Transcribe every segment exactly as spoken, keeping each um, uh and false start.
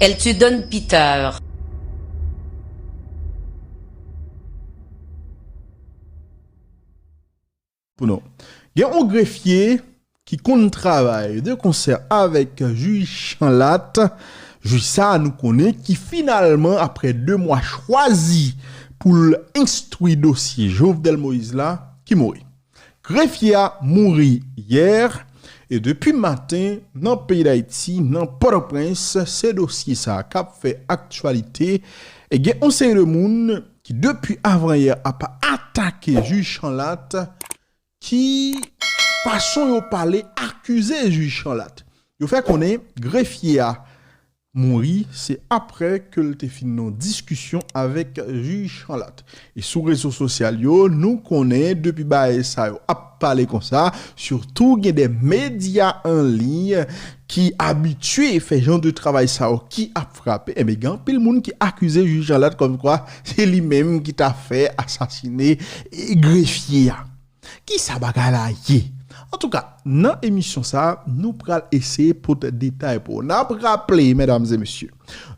Elle te donne Peter. Pou nou. Gen yon grefye ki konn travay de konsè avèk jij Chanlat, jij sa a nou konnen ki finalman, apre de mwa, chwazi pou l enstwi dosye Jovenel Moïse la, ki mouri. Grefye a mouri yè, e depi maten, nan peyi Dayiti, nan Pòtoprens, se dosye sa a k ap fè aktyalite. E gen yon seri de moun ki, depi avanyè, ap atake jij Chanlat, ki fason yo pale, akize jij Chanlat. Yo fè konnen grefye a mouri, se apre ke l te fin nan diskisyon avèk jij Chanlat. E sou rezo sosyal yo, nou konnen depi bagay sa yo ap pale konsa, sitou gen de medya an liy ki abitye fè jan de travay sa yo ki ap frape, enben, gen anpil moun ki akize jij Chanlat kòmkwa se li menm ki ta fè asasine grefye a. Kisa bagay la ye? Antouka, nan emisyon sa a, nou pral eseye pote detay pou w. N ap raple, medam e mesye,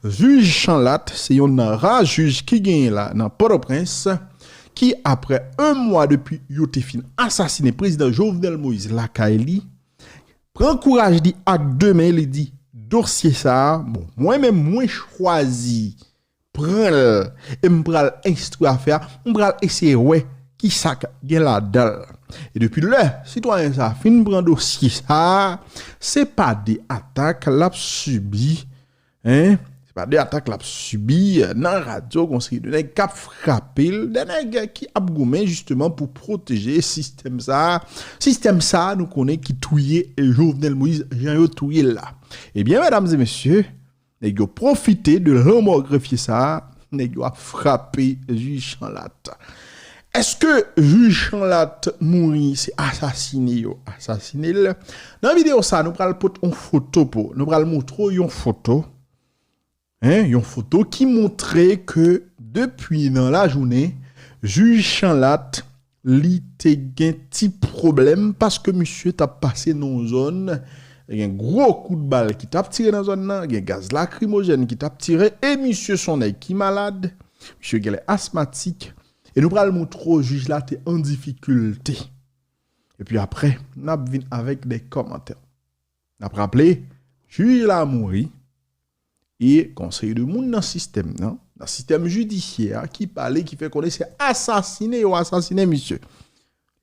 jij Chanlat se yonn nan ra jij ki genyen la nan Pòtoprens, ki, apre yon mwa depi yo te fin asasine prezidan Jovenel Moïse lakay li, pran kouraj li ak de men, li di, dosye sa a, bon, mwen menm, mwen chwazi pran l, e m pral enstwi afè a, m pral eseye wè kisa k gen ladan l. E depi lè sitwayen sa a fin pran dosye sa a, se pa de atak l ap sibi, en, se pa de atak l ap sibi, nan radyo, gon seri de nèg k ap frape l, de nèg ki ap goumen jisteman pou pwoteje sistèm sa a, sistèm sa a nou konnen ki touye Jovenel Moïse jan yo touye l la. Ebyen, medam e mesye, nèg yo pwofite de lanmò grefye sa a, nèg yo ap frape jij Chanlat. Èske jij Chanlat mouri, se asasine yo asasine l? Nan videyo sa a, nou pral pote yon foto pou, nou pral montre w yon foto, en, yon foto ki montre ke depi nan lajounen, jij Chanlat li te gen ti pwoblèm paske misye t ap pase nan yon zòn, gen gwo kout bal ki t ap tire nan zòn nan, gen gaz lakrimojèn ki t ap tire, e misye se yon nèg ki malad, misye genlè asmatik, e nou pral montre w jij la te an difikilte. Epi apre, n ap vin avèk de kòmantè. N ap raple, jij la mouri, e gon seri de moun nan sistèm nan, nan sistèm jidisyè a, ki pale, ki fè konnen se asasine yo asasine misye.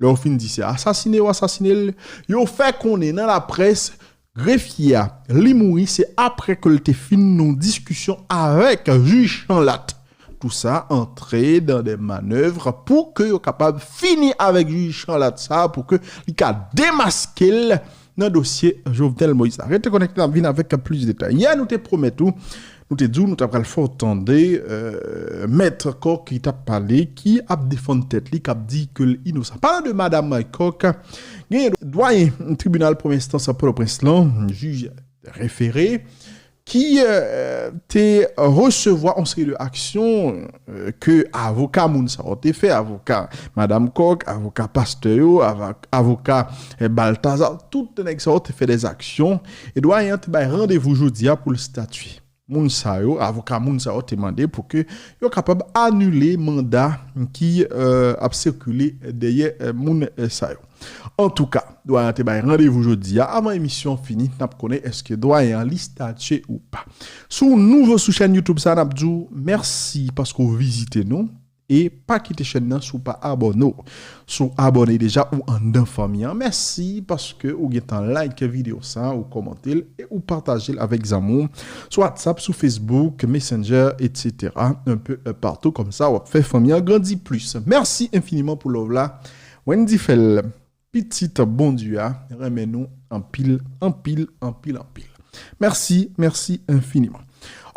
Lè yo fin di se asasine yo asasine l, yo fè konnen nan laprès, grefye a, li mouri, se apre ke l te fin nan yon diskisyon avèk jij Chanlat. Tou sa antre dan de manèv pou ke yo kapab fini avèk jij Chanlat sa, pou ke li ka demaske l nan dosye Jovenel Moïse la. Rete konekte, n ap vin avèk plis detay. Yè, nou te pwomèt ou, nou te di w, nou t ap pral fè w tande, euh, Mèt Kòk ki t ap pale, ki ap defann tèt li, k ap di ke l inosan. Palan de Madanm Kòk, genyen dwayen tribinal premye enstans Pòtoprens lan, jij refere, ki, euh, te resevwa yon seri de aksyon, euh, ke avoka moun sa yo te fè, avoka Madanm Kòk, avoka pastè yo, avoka, avoka, euh, Baltazar, tout nèg sa yo te fè de aksyon, e dwayen an te bay randevou jodi a pou l statye. Moun sa yo, avoka moun sa yo te mande pou ke yo kapab anile manda ki, euh, ap sikile dèyè, euh, moun, euh, sa yo. Antouka, dwayen an te bay randevou jodi a. Avan emisyon fini, n ap konnen èske dwayen an li statye ou pa. Si w nouvo sou chèn YouTube sa, n ap di w mèsi paske w vizite nou. E pa kite chèn nan si w pa abòne w. Si w abòne deja, ou anndan fanmi an, mèsi paske ou gentan like videyo sa, ou kòmante l e ou pataje l avèk zanmi w sou WhatsApp, sou Facebook, Messenger, et cetera. Un peu, euh, partout, kòmsa w ap fè fanmi an grandi plis. Mèsi enfiniman pou love la. Wendy Fèl, pitit Bondye a, renmen nou anpil, anpil, anpil, anpil. Mèsi, mèsi enfiniman.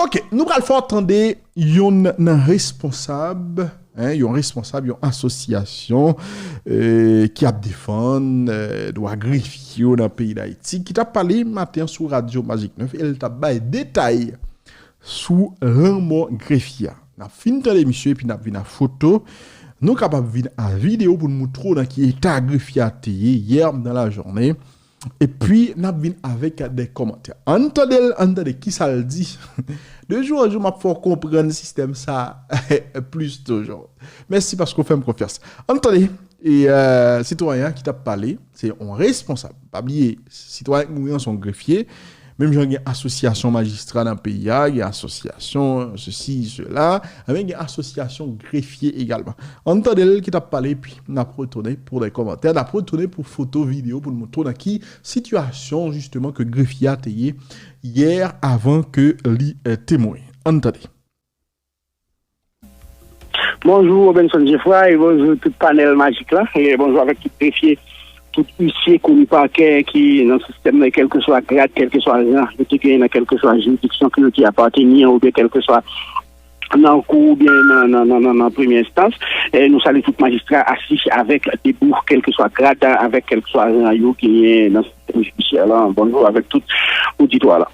Ok, nou pral fè w tande yonn nan responsab, en, yon responsab, yon asosyasyon, euh, ki ap defann, euh, dwa grefye yo nan peyi Dayiti, ki t ap pale maten an sou Radyo Magic neuf, e l t ap bay detay sou lanmò grefye a. N ap fin tande misye, epi n ap vin ak foto. Nou kapab vin ak videyo pou n moutre w nan ki eta grefye a te ye yè nan lajounen. Epi, n ap vin avèk de kòmantè. Ann tande l, ann tande kisa l di. De jou an jou, m ap fè w konprann sistèm sa plis toujou. Mèsi paske w fè m konfyans. Ann tande, e, e, sitwayen an ki t ap pale, se yon responsab. Pa bliye, sitwayen k mouri an se yon grefye. Menm jan gen asosyasyon majistra nan peyi a, gen asosyasyon sesi, sela, ebyen gen asosyasyon grefye egalman. Ann tande l ki t ap pale, epi n ap retounen pou de kòmantè, n ap retounen pou foto, videyo, pou n montre w nan ki sitiyasyon, jisteman, ke grefye a te ye yè avan ke li, eh, te mouri. Ann tande. Bonjou Robenson Jeffray, bonjou tout panèl majik la, e bonjou avèk tout grefye, tout isye, komi pakè ki nan sistèm nan, kèlkeswa grad, kèlkeswa ran yo te genyen nan kèlkeswa jiridiksyon ke yo te apateni an oubyen kèlkeswa nan kou oubyen nan, nan, nan, nan, nan premye enstans. E nou salye tout majistra asij avèk debou, kèlkeswa grad, avèk kèlkeswa ran yo genyen nan sistèm jidisyè la. Bonjou avèk tout oditwa la.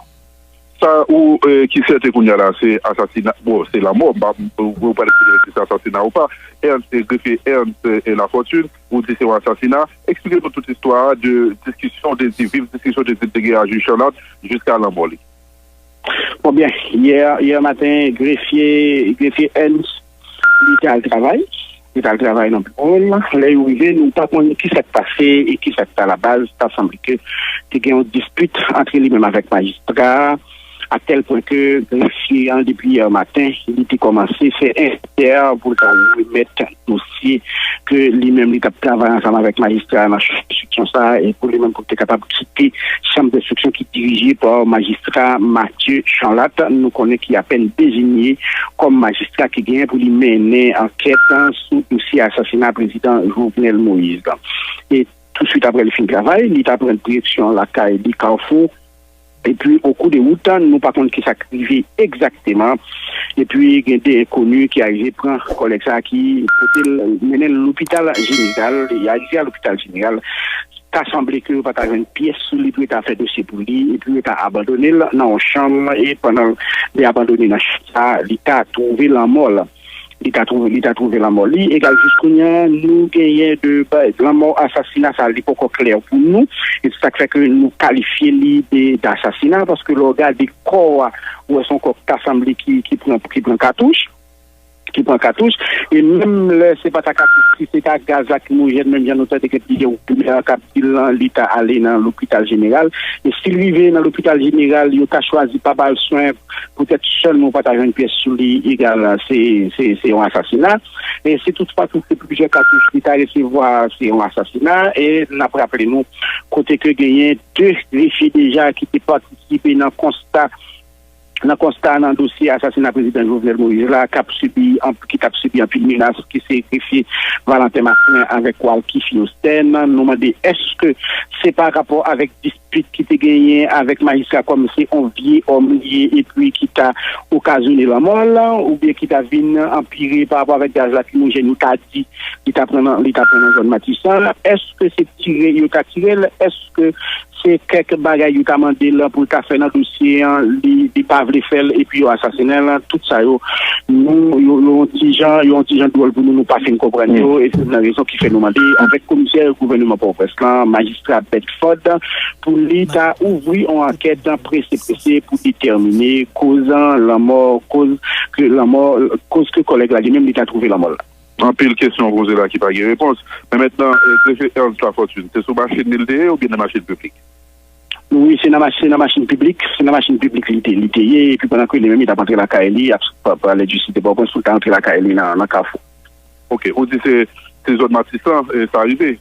Sa ou ki sèten kounye a la se asasina, bon, se lanmò, m pa, ou pa deside si se asasina ou pa. Ernst, grefye Ernst Lafortune, ou di se yon asasina. Eksplike nou tout istwa a, de diskisyon, de di viv diskisyon, de di te gen a jij Chanlad, jiska lanmò li. Bon, byen, yè, yè maten, grefye, grefye Ernst, li te al travay. Li t al travay nan biwo l. Lè yo rive, nou pa konn ki sa k pase e ki sa k t alabaz. Ta sanble ke te gen yon dispit ant li menm avèk majistra a, a tèl pwen ke grefye an, depi yè maten, li te kòmanse fè envantè pou l ka remèt dosye ke li menm li t ap travay ansanm avèk majistra a nan chanm enstriksyon sa a, e pou li menm pou l te kapab kite chanm enstriksyon ki dirije pa majistra Mathieu Chanlatte. Nou konnen ki apèn deziye kòm majistra ki genyen pou li mennen ankèt sou dosye asasina prezidan Jovenel Moïse. E touswit apre li fin travay, li t ap rann direksyon lakay li Kafou. Epi, okou de wout, nou pa konn kisa k rive egzakteman. Epi, gen de enkoni ki arive pran kòlèg sa a, ki pote l, mennen l lopital jeneral. Li arive a lopital jeneral, ta sanble ke yo pa ta jwenn pyès sou li pou yo ta fè dosye pou li, epi yo ta abandone l nan yon chanm, e pandan li abandone nan chanm sa a, li ta twouve lanmò l. Li ta twouve, li ta twouve lanmò li. Egal, jis kounye a, nou genyen de ba-, lanmò, asasina sa, li poko klè pou nou. E se sa k fè ke nou kalifye li de, d asasina, paske lè w gade kò a, ou wè se yon kò k ta sanble ki, ki pran, ki pran katouch. Ki pran katouch. E menm lè se pa ta katouch, si se ta gaz lakrimojèn, menm jan nou tande gen plizyè ouvriye k ap di l, li ta ale nan lopital jeneral. E si l rive nan lopital jeneral, yo ta chwazi pa ba l swen, poutèt sèlman yo pa ta jwenn pyès sou li, egal, se, se, se yon asasina. E si toutfwa tou se plizyè katouch li ta resevwa, se yon asasina. E n ap raple nou, kote ke genyen de grefye deja ki te patisipe nan konsta, nan konsta nan dosye asasina prezidan Jovenel Moïse la, k ap sibi, ki t ap sibi anpil menas, ki se grefye Valentin Marcelin avèk Walky Fiostin. Nou mande èske se pa rapò avèk dispit ki te genyen avèk majistra, kòm se yon vye òm li ye, epi ki ta okazyone lanmò l, oubyen ki ta vin anpire pa rapò avèk gaz lakrimojèn yo ta di li ta pran nan, li ta pran nan zòn Matisan? Èske se tire yo ta tire l? Èske se kèk bagay yo ta mande l pou l ta fè nan dosye an, li, li pa vle fè l, epi yo asasinen l? Tout sa yo, nou, yo, yo yon ti jan, yo yon ti jan dwòl pou nou, nou pa fin konprann yo, e se nan rezon ki fè nou mande avèk komisè gouvènman Pòtoprens lan, majistra Bedford, pou li ta ouvri yon ankèt prese prese pou detèmine koz lanmò, koz ke lanmò, koz ke kòlèg la li menm li ta twouve lanmò l la. Anpil kesyon poze la ki pa gen repons. Men mentnan, eh, grefye Ernst Lafortune, se sou machin li l te ye oubyen nan machin piblik? Wi, se nan machin, se nan machin piblik, se nan machin piblik li te, li te ye, epi pandan ke li menm li t ap antre lakay li, ap, pa, pa lè di site Pòtoprens, pou l ta antre lakay li nan, nan Kafou. Ok, ou di se, se zòn Matisan, eh, sa rive?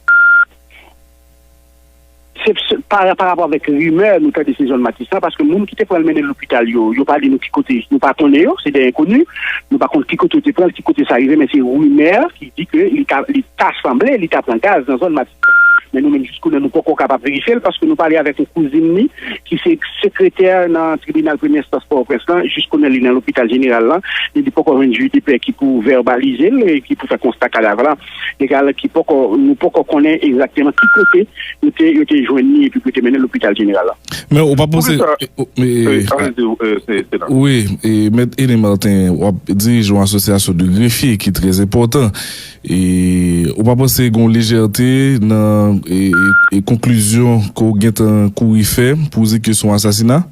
Se, se, pa, pa rapò avèk rimè, nou tande se zòn Matisan, paske moun ki te pran l mennen l lopital yo, yo pa di nou ki kote, nou pa konnen yo, se de enkoni, nou pa konn ki kote yo te pran l, ki kote sa rive, men se rimè ki di ke li ta, li ta sanble, li ta pran gaz nan zòn Matisan. Men nou menm, jiskounen, nou poko kapab verifye l, paske nou pale avèk yon kouzin li, ki se sekretè nan tribinal premye enstans Pòtoprens lan, jiskounen li nan lopital jeneral lan, e li poko jwenn jij de pè ki pou vèbalize l, e ki pou fè konsta kadav la. Egal, ki poko, nou poko konnen egzakteman ki kote yo te, yo te jwenn li epi pou yo te mennen l lopital jeneral la. Men ou pa panse, Poukisa? e, o, e, Wi, a, alèz, e, se, se la. Wi, e, Mèt Ene Martin, w ap dirije yon asosyasyon de grefye ki trè enpòtan. E ou pa panse gen yon lejète nan e, e, e konklizyon ke w gentan kouri fè pou w di ke se yon asasina?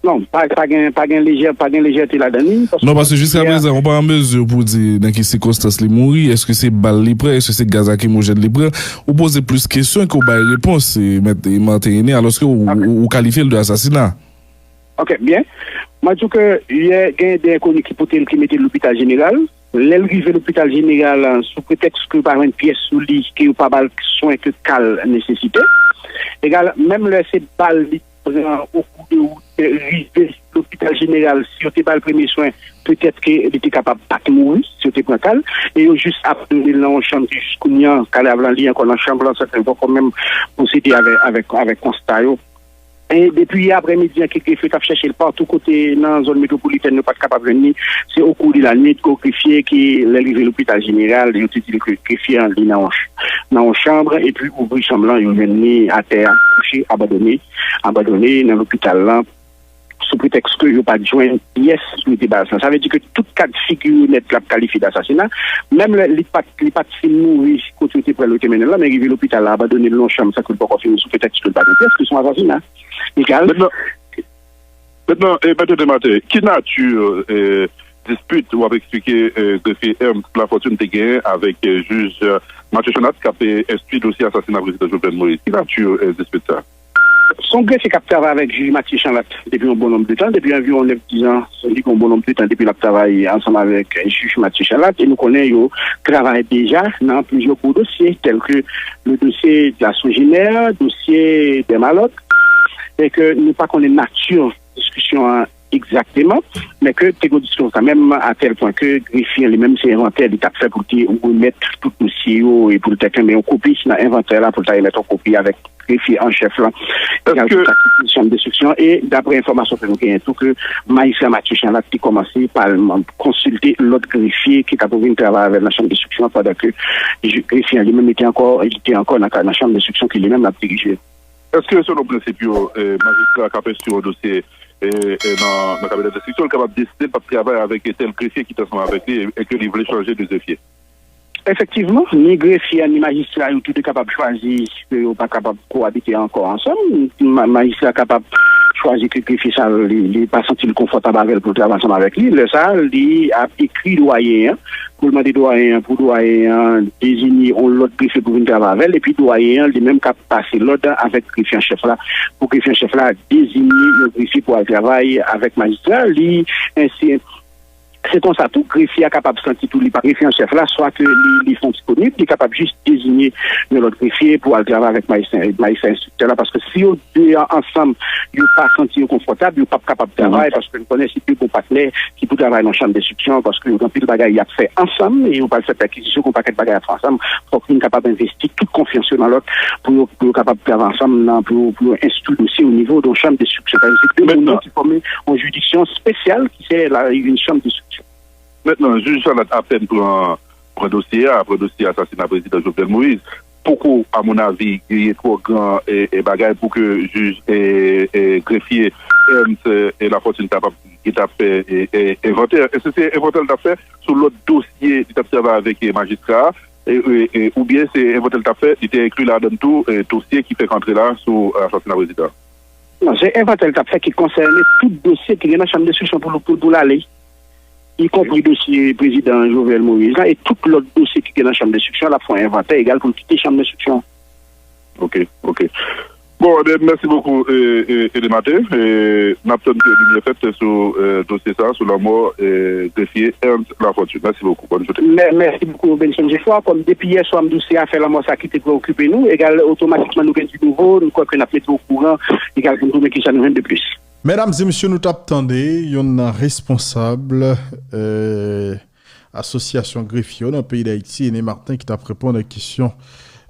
Non, pa, pa gen, pa gen lejè, pa gen lejète ladan li. Non, paske jiska prezan, ou pa an mezi pou di nan ki sikonstans li mouri, èske se bal li pran, èske se gaz lakrimojèn li pran. Ou poze plis kesyon ke w bay repons, e, mèt, e, Martin René, alòske ou, ou, ou kalifye l de asasina. Ok, byen. Mwen di w ke yè gen de enkoni ki pote l, ki mete l lopital jeneral. Lè l rive lopital jeneral, sou pretèks ke yo pa jwenn pyès sou li, ke yo pa ba l swen ke ka l nesesite. Egal, menm lè se bal li pran o kou de wout, rive lopital jeneral, si yo te ba l premye swen, petèt ke li te kapab pa t mouri, si yo te pran ka l, e yo jis abandone l nan yon chanm ki jis kounye a, kadav lan li ankò nan chanm lan, sa fè l poko menm pwosede avè, avèk, avèk konsta yo. E depi yè aprèmidi an ke grefye t ap chèche l patou kote nan zòn metwopolitèn, yo pa t kapab jwenn li. Se okou de lannuit ke grefye ki, lè l rive lopital jeneral, yo te di l ke grefye an li nan yon ch-, nan yon chanm, epi ouvri chanm lan, yo jwenn li atè a, kouche, abandone, abandone nan lopital lan, sou pretèks ke yo pa t jwenn pyès pou yo te ba l san. Sa vle di ke tout kad figi yo nèt l ap kalifye d asasina. Menm lè li pa t, li pa t fin mouri kote yo te pran l, yo te mennen l lan, men rive lopital la, abandone l nan yon chanm san ke l poko fini sou pretèks ke l pa gen pyès, ke se yon asasina. Egal. Mentnan, mentnan, e, Mèt Dematè, ki nati, e, dispit w ap eksplike, e, grefye Ernst Lafortune te genyen avèk, e, jij, e, Mathieu Chanlat k ap, e, enstwi dosye asasina prezidan Jovenel Moïse? Ki nati, e, dispit sa? Se yon grefye k ap travay avèk jij Mathieu Chanlat depi yon bon nonb de tan, depi anviwon nèf, diz an, li gen yon bon nonb de tan depi l ap travay ansanm avèk, e, jij Mathieu Chanlat, e nou konnen yo travay deja nan plizyè gwo dosye, tèl ke le dosye de la Sogener, dosye Dermalog, e ke nou pa konnen nati diskisyon an egzakteman, men ke te gen yon diskisyon kanmenm, a tèl pwen ke grefye an li menm se envantè li t ap fè pou l te remèt tout dosye yo e pou l te kenbe yon kopi nan envantè la, pou l ta remèt yon kopi avèk grefye an chèf lan. Egal pou ta kite chanm enstriksyon. E daprè enfòmasyon ke nou genyen tou, ke majistra Mathieu Chanlat te kòmanse pa konsilte lòt grefye ki t ap vin travay avè l nan chanm enstriksyon an, pandan ke grefye an li menm li te ankò, li te ankò nan, nan chanm enstriksyon ke li menm l ap dirije. Èske selon prensip yo, e, majistra k ap enstwi yon dosye, e, e, nan, nan kabinè enstriksyon, l kapab deside l p ap travay avèk tèl grefye ki te ansanm avèk li e, e ke li vle chanje de grefye? Efektivman, ni grefye a ni majistra yo tou de kapab chwazi ke yo pa kapab kowabite ankò ansanm. Ma-, majistra kapab chwazi ke grefye sa a, li, li pa santi l konfòtab avè l pou l travay ansanm avèk li. Lè sa a, li ap ekri dwayen an pou l mande dwayen an, pou dwayen an dezinye yon lòt grefye pou vin travay avè l, epi dwayen an li menm k ap pase lòd avèk grefye an chèf la, pou grefye an chèf la dezinye yon grefye pou al travay avèk majistra. Li, ensi, se konsa tou, grefye a kapab santi tou li pa grefye an chèf la, swa ke li, li fè yon ti konit, li kapab jis dezinye yon lòt grefye pou al travay avèk majistra, majistra enstriktè la, paske si yo de an ansanm, yo pa santi yo konfòtab, yo p ap kapab travay, paske nou konnen se de bon patnè ki pou travay nan chanm enstriksyon, paske yo gen anpil bagay y ap fè ansanm, e yo pral fè pèkizisyon, gen yon pakèt bagay y ap fè ansanm, fòk youn kapab envesti tout konfyans yo nan lòt, pou yo, pou yo kapab travay ansanm, nan, pou, pou yo enstwi dosye o nivo de yon chanm enstriksyon. Sa vle di se de moun ki fòme yon jiridiksyon espesyal, ki se la, yon chanm enstriksyon. Mentnan, jij Chanlat apèn pran, pran dosye a, pran dosye asasina prezidan Jovenel Moïse. Poko, amonavi, genyen twò gran, e, e, bagay pou ke jij, e, e, grefye Ernst, e, Lafortune ta p ap, ki t ap fè, e, e, envantè. Èske se envantè l t ap fè sou lòt dosye li t ap travay avèk, e, majistra a, e, e, e, oubyen se envantè l t ap fè, li te enkli ladan l tou, e, dosye ki fèk antre la sou, e, asasina prezidan? Non, se envantè l t ap fè ki konsène tout dosye ki gen nan chanm enstriksyon pou, pou, pou l ale, ikonpri dosye prezidan Jovenel Moïse la, e tout lòt dosye ki gen nan chanm enstriksyon, l ap fè yon envantè egal pou l kite chanm enstriksyon. Ok, ok. Bon, ebyen, mèsi bokou, e, e, Edemate. E, n ap tann ke limyè fèt sou, e, dosye sa, sou lanmò, e, grefye Ernst Lafortune. Mèsi bokou. Bòn jounen. Mè-, mèsi bokou, Benson Jeffroy. Kòm depi yè swa m di w se afè lanmò sa ki te preokipe nou, egal, otomatikman nou gen di nouvo, nou kwè ke n ap mete w okouran, egal, pou n konnen kisa nou jwenn de plis. Medam e mesye, nou t ap tande youn nan responsab, e, Asosyasyon Grefye yo nan peyi Dayiti, René Martin, ki t ap reponn a kesyon,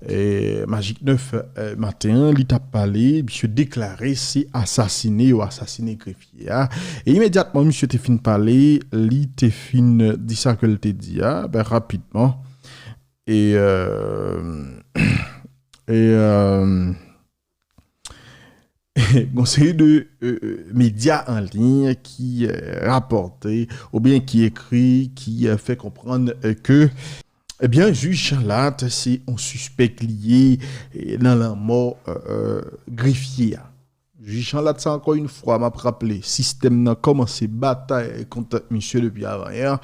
e, Magik nèf, e, maten an. Li t ap pale, misye deklare se asasine yo asasine grefye a. E imedyatman misye te fin pale, li te fin di sa ke l te di a, ben, rapidman. E, e, e, e, gon seri de, e, e, medya an liy ki, e, rapòte oubyen ki ekri, ki, e, fè konprann, e, ke, Ebyen, jij Chanlatte se yon sispèk li ye eh, nan lanmò eh, eh, grefye a. Jij Chanlatte sa ankò yon fwa, m ap raple, sistèm nan kòmanse batay kont misye depi avanyè,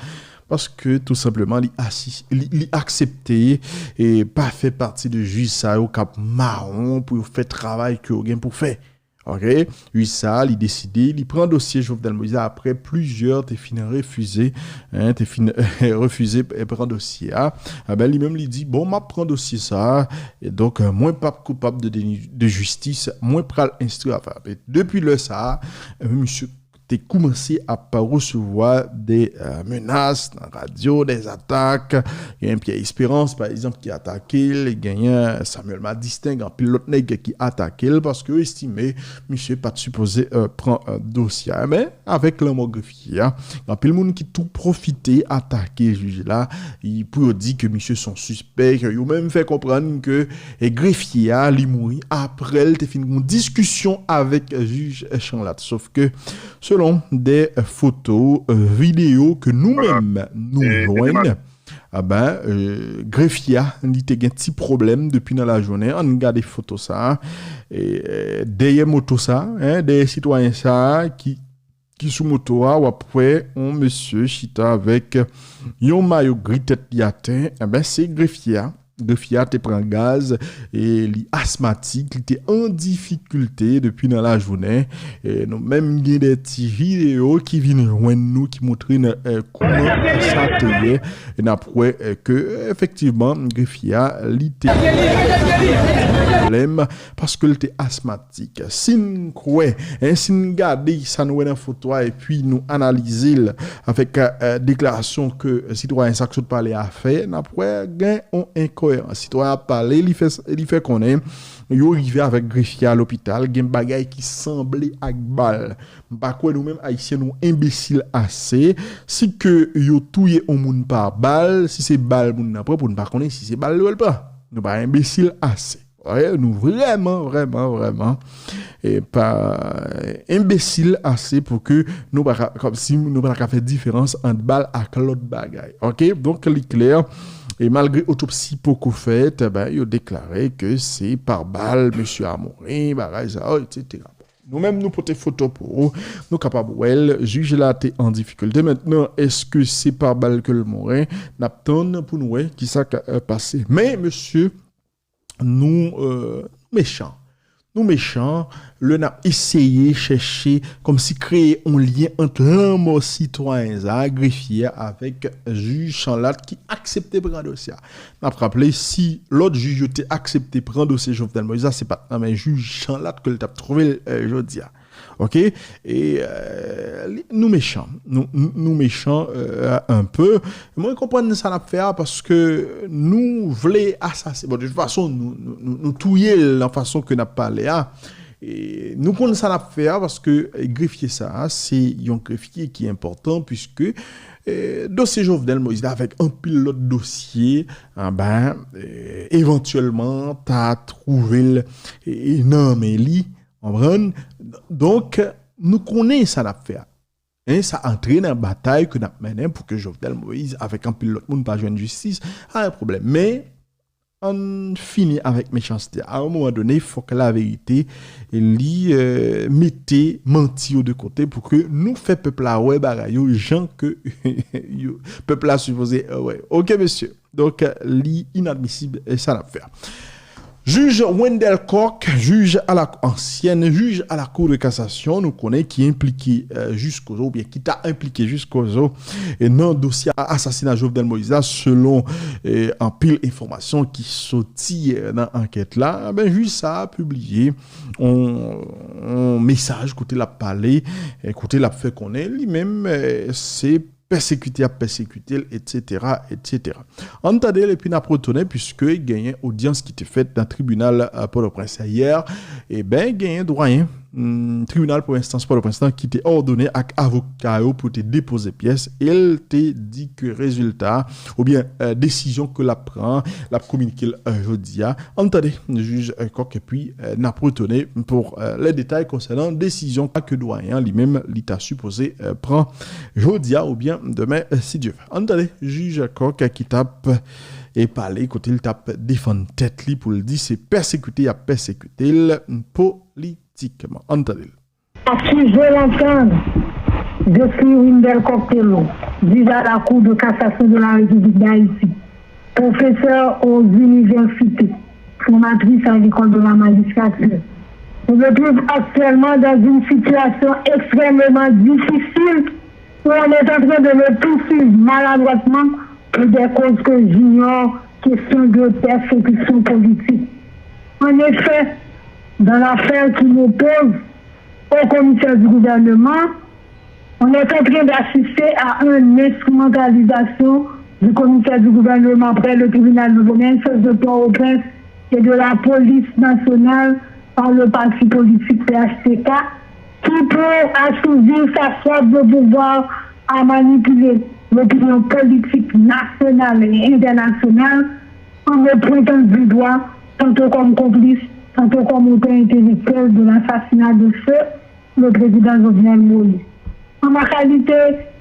paske tou senpleman li, asis, li, li aksepte e pa fè pati de jij sa yo k ap mawon pou yo fè travay ke yo gen pou fè. Ok, wi sa, li deside, li pran dosye Jovenel Moïse apre plizyè te fin refize, hein, te fin refize pran dosye a. Eben, li menm li di, bon, m ap pran dosye sa, e donk, mwen p ap koupab de deni de jistis, mwen pral enstwi afè a. E depi lè sa, misye te koumanse ap resevwa de menas nan radyo, de atak. Gen Pierre Espérance, pa egzanp, ki atake l, genyen Samuel Madistin, gen anpil lòt nèg ki atake l paske yo estime misye pa t sipoze pran dosye a. Men, avèk lanmò grefye a, gen anpil moun ki tou pwofite atake jij la pou yo di ke misye se yon sispèk. Yo menm fè konprann ke grefye a, li mouri apre l te fin gen yon diskisyon avèk jij Chanlatte. Sof ke, selon de foto, videyo ke nou menm nou jwenn, aben, grefye a, li te gen ti pwoblèm depi nan lajounen. Ann gade foto sa a. Dèyè moto sa a, dèyè sitwayen sa a ki ki sou moto a, w ap wè yon mesye chita avèk yon mayo gri, tèt li atè. Enben, se grefye a. Grefye a te pran gaz e li asmatik, li te an difikilte depi nan lajounen. E nou menm gen de ti videyo ki vin jwenn nou ki montre n kouman sa te ye. E n ap wè ke efektivman grefye a li te gen pwoblèm paske l te asmatik. Si n kwè, en, si n gade sa n wè nan foto a epi nou analize l avèk eh, deklarasyon ke sitwayen sa k sot pale a fè, n ap wè gen yon enkoyerans. Sitwayen ap pale, li fè, li fè konnen yo rive avèk grefye a lopital, gen bagay ki sanble ak bal. M pa kwè nou menm Ayisyen nou enbesil ase. Si ke yo touye yon moun pa bal, si se bal moun nan pran, pou n pa konnen si se bal li yo l pran. Nou pa enbesil ase. Wi, nou vrèman, vrèman, vrèman e pa enbesil ase pou ke nou pa ka, kòmsi nou pa ka fè diferans ant bal ak lòt bagay. Ok? Donk, li klè. E malgre otopsi poko fèt, ben, yo deklare ke se pa bal mesye a mouri, bagay sa yo, etsetera. Nou menm, nou pote foto pou ou. Nou kapab wè l. Jij la te an difikilte. Mentnan, èske se pa bal ke l mouri? N ap tann pou nou wè kisa k ap pase. Men, mesye, nou, euh, nou mechan. Nou mechan lè n ap eseye chèche kòmsi kreye yon lyen ant lanmò sitwayen sa a, grefye a, avèk jij Chanlatte ki aksepte pran dosye a. N ap raple, si lòt jij yo te aksepte pran dosye Jovenel Moïse la, se pa t nan men jij Chanlatte ke l t ap twouve l, euh, jodi a. Ok? E, euh, li, nou mechan. Nou, nou, nou mechan, euh, un peu. Mwen konprann sa n ap fè a paske nou vle asasinen. Bon, de tout fason, nou, nou, nou, nou touye l nan fason ke n ap pale a. E nou konn sa n ap fè a paske, eh, grefye sa a, se yon grefye ki enpòtan, piske, eh, dosye Jovenel Moïse la, avèk anpil lòt dosye, anben, eh, evantyèlman, ta twouve l, eh, nan men li, konprann? Donk, nou konnen sa n ap fè a. En, sa antre nan batay ke n ap mennen pou ke Jovenel Moïse, avèk anpil lòt moun, pa jwenn jistis, a yon pwoblèm. Men, ann fini avèk mechanste a. A yon moman done, fòk laverite, li, euh, mete manti yo de kote pou ke nou fè pèp la wè bagay yo jan ke yo, pèp la sipoze, euh, wè. Ok, mesye. Donk, li inadmisib, e sa n ap fè a. Jij Wendell Coq, jij a la, ansyen jij a la Cour de cassation, nou konnen ki enplike, euh, jiskozo, oubyen ki ta enplike jiskozo, e nan dosye asasina Jovenel Moïse la, selon, eh, anpil enfòmasyon ki soti, eh, nan ankèt la, ben, jij sa a pibliye yon, yon mesaj kote l ap pale, eh, kote l ap fè konnen li menm, eh, se pèsekite y ap pèsekite l, etsetera, etsetera. Ann tande l epi n ap retounen, piske genyen odyans ki te fèt nan tribinal, eh, Pòtoprens yè. Eben, genyen dwayen, hmm, tribinal premye enstans Pòtoprens lan ki te òdone ak avoka yo pou te depoze pyès, e l te di ke rezilta, oubyen, eh, desizyon ke l ap pran, l ap kominike l, eh, jodi a. Ann tande jij, eh, Coq, epi, eh, n ap retounen pou, eh, lè detay konsènan desizyon ke dwayen an li menm li ta sipoze, eh, pran jodi a oubyen demen, eh, si Dye vle. Ann tande jij Coq ki t ap, eh, e pale kote l t ap defann tèt li pou l di se pèsekite y ap pèsekite l politikman. Ann tande l. Accusé longtemps de Wendell Coq Thelo, juge à la Cour de cassation de la République d'Haïti, professeur aux universités, formatrice à l'école de la magistrature, se retrouve actuellement dans une situation extrêmement difficile où on est en train de le poursuivre maladroitement pour des causes que j'ignore, question de persécution politique. En effet, dans l'affaire qui m'oppose au commissaire du gouvernement, on est en train d'assister à une instrumentalisation du commissaire du gouvernement près le tribunal de première instance de Port-au-Prince et de la police nationale par le parti politique P H T K qui, pour assouvir sa soif de pouvoir, a manipulé l'opinion politique nationale et internationale en me pointant du doigt tantôt comme complice, tantôt comme auteur intellectuel de l'assassinat de feu le président Jovenel Moïse. En ma qualité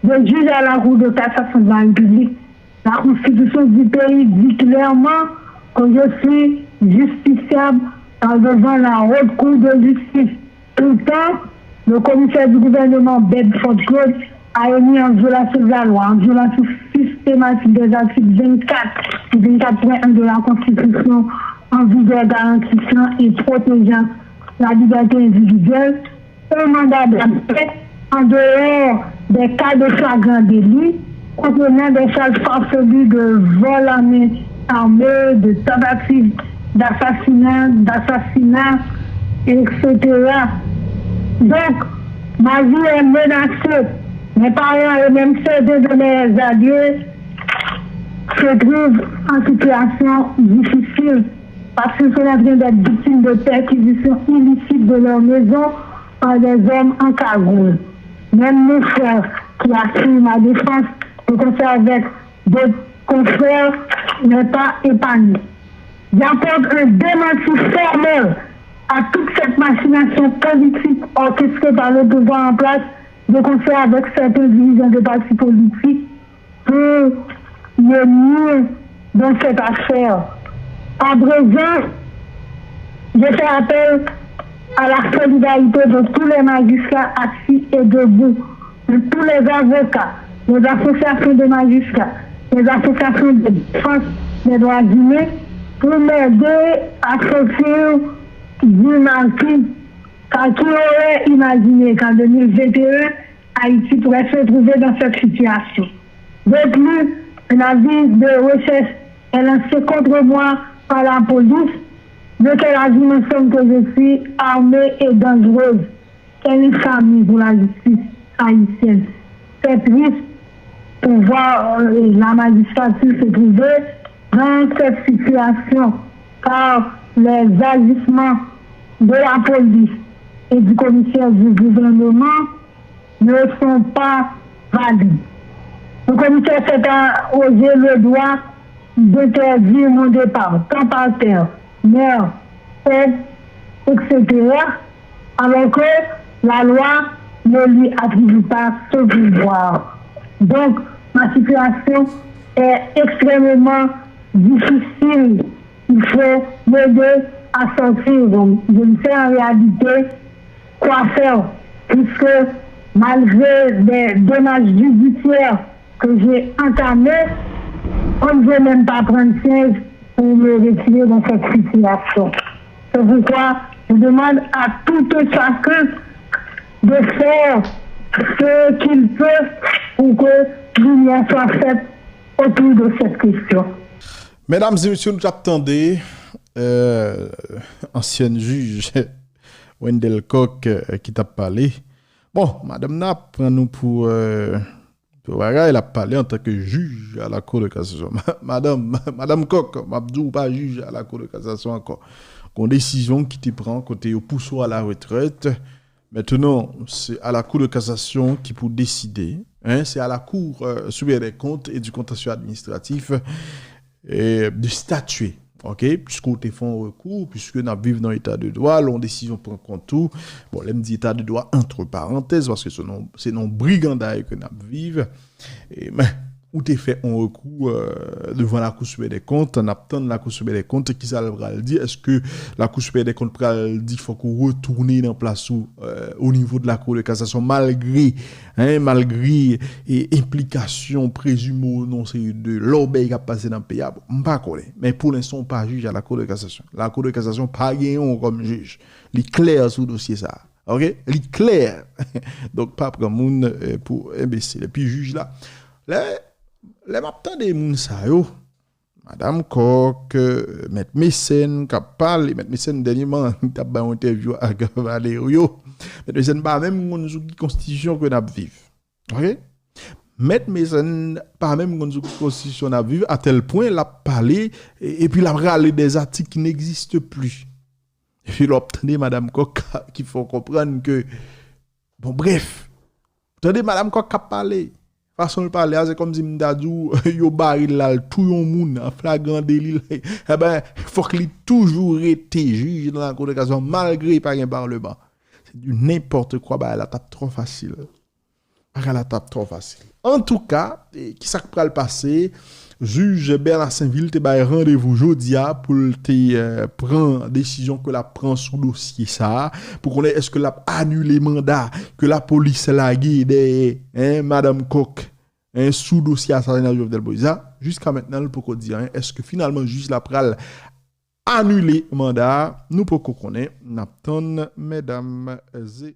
de juge à la Cour de cassation de la République, la Constitution du pays dit clairement que je suis justiciable par devant la Haute Cour de justice. Pourtant, le commissaire du gouvernement Bedford Claude a émis en violation de la loi, en violation systématique des articles vingt-quatre et vingt-quatre point un de la Constitution en vigueur garantissant et protégeant la liberté individuelle, un mandat d'arrêt en dehors des cas de flagrant délit contenant des charges farfelues de vol à main armée, de tentative d'assassinat, d'assassinat, et cetera. Donc, ma vie est menacée. Mes parents et même certains de mes alliés se trouvent en situation difficile parce qu'ils sont en train d'être victimes de perquisitions illicites de leur maison par des hommes en cagoule. Même mon frère, qui assure ma défense, de concert avec d'autres confrères, n'est pas épargné. J'apporte un démenti formel à toute cette machination politique orchestrée par le pouvoir en place de concert avec certains dirigeants de partis politiques pour me nuire dans cette affaire. À présent, je fais appel à la solidarité de tous les magistrats assis et debout, de tous les avocats, les associations de magistrats, les associations de défense des droits humains pour m'aider à sortir du maquis. Car qui aurait imaginé qu'en deux mille vingt et un, Haïti pourrait se trouver dans cette situation? De plus, un avis de recherche est lancé contre moi par la police. De quel avis me semble que je suis armée et dangereuse? Quelle infamie pour la justice haïtienne! C'est triste pour voir euh, la magistrature se trouver dans cette situation, car les agissements de la police et du commissaire du gouvernement ne sont pas valides. Le commissaire s'est arrogé le droit d'interdire mon départ, tant par terre, mer, terre, et cetera, alors que la loi ne lui attribue pas ce pouvoir. Donc, ma situation est extrêmement difficile. Il faut m'aider à sortir. Donc, je ne sais en réalité quoi faire, puisque malgré des démarches judiciaires que j'ai entamées, on ne veut même pas prendre siège pour me retirer dans cette situation. C'est pourquoi je demande à tout un chacun de faire ce qu'il peut pour que lumière soit faite autour de cette question. Medam e mesye, nou t ap tande euh, ansyen jij Wendell Coq euh, ki t ap pale. Bon, madanm nan ap pran nou pou euh, pou bagay, l ap pale antanke jij a la Cour de cassation. Madanm, madanm Coq, m ap di w pa jij a la Cour de cassation ankò. Gon desizyon ki te pran kote yo pouse w a la retrèt. Mentnan, se a la Cour de cassation ki pou deside. Hein, se a la Cour euh, supérieure des comptes et du contentieux administratif euh, de statuer. Ok, puisque ou te fè yon rekou, puisque n ap viv nan eta de dwa, lè yon desizyon pran kont ou, bon, lè m di eta de dwa antre parantèz, paske se nan se nan briganday ke n ap viv, e, men, ou te fè yon rekou euh, devan la Cour supérieure des comptes, n ap tann la Cour supérieure des comptes, kisa l pral di, èske la Cour supérieure des comptes pral di fòk ou retounen nan plas ou euh, o nivo de la Cour de cassation, malgre, hein, malgre e, enplikasyon prezime w nan yon seri de lòbèy k ap pase nan peyi a, m pa konnen. Men pou lenstan, ou pa jij a la Cour de cassation. La Cour de cassation pa genyen w kòm jij. Li klè sou dosye sa. Ok? Li klè. Donk, pa pran moun euh, pou enbesil. Epi jij la, lè, lè m ap tande moun sa yo, Madam Coq, euh, Mèt Mécène k ap pale, Mèt Mécène dènyèman, li t ap bay yon entèvyou ak Valerio. Mèt Mécène pa menm konn sou ki konstitisyon ke n ap viv. Ok? Mèt Mécène pa menm konn sou ki konstitisyon n ap viv, a tèl pwen l ap pale, e- epi l ap rale des articles qui n'existent plus. Epi l ap tande Madam Coq ki fè w konprann ke, bon, bref, tande Madam Coq k ap pale. Fason l pale a, se kòmsi m ta di w, yo bare l al touye yon moun an flagran deli. Eben, fòk li toujou rete jij nan la Cour de cassation, malgre pa gen paleman. Se du n'importe quoi, bagay la t ap twò fasil. Bagay la t ap twò fasil. Antouka, e, kisa k pral pase? Jij Bernard Sainvil te bay randevou jodi a pou l te euh, pran desizyon ke l ap pran sou dosye sa a, pou konnen èske l ap anile manda ke lapolis lage dèyè hein, Madanm Coq hein, sou dosye asasinay Jovenel Moïse la. Jiska mentnan, l poko di anyen. Èske finalman jij la pral anile manda a? Nou poko konnen. N ap tann, medam e mesye.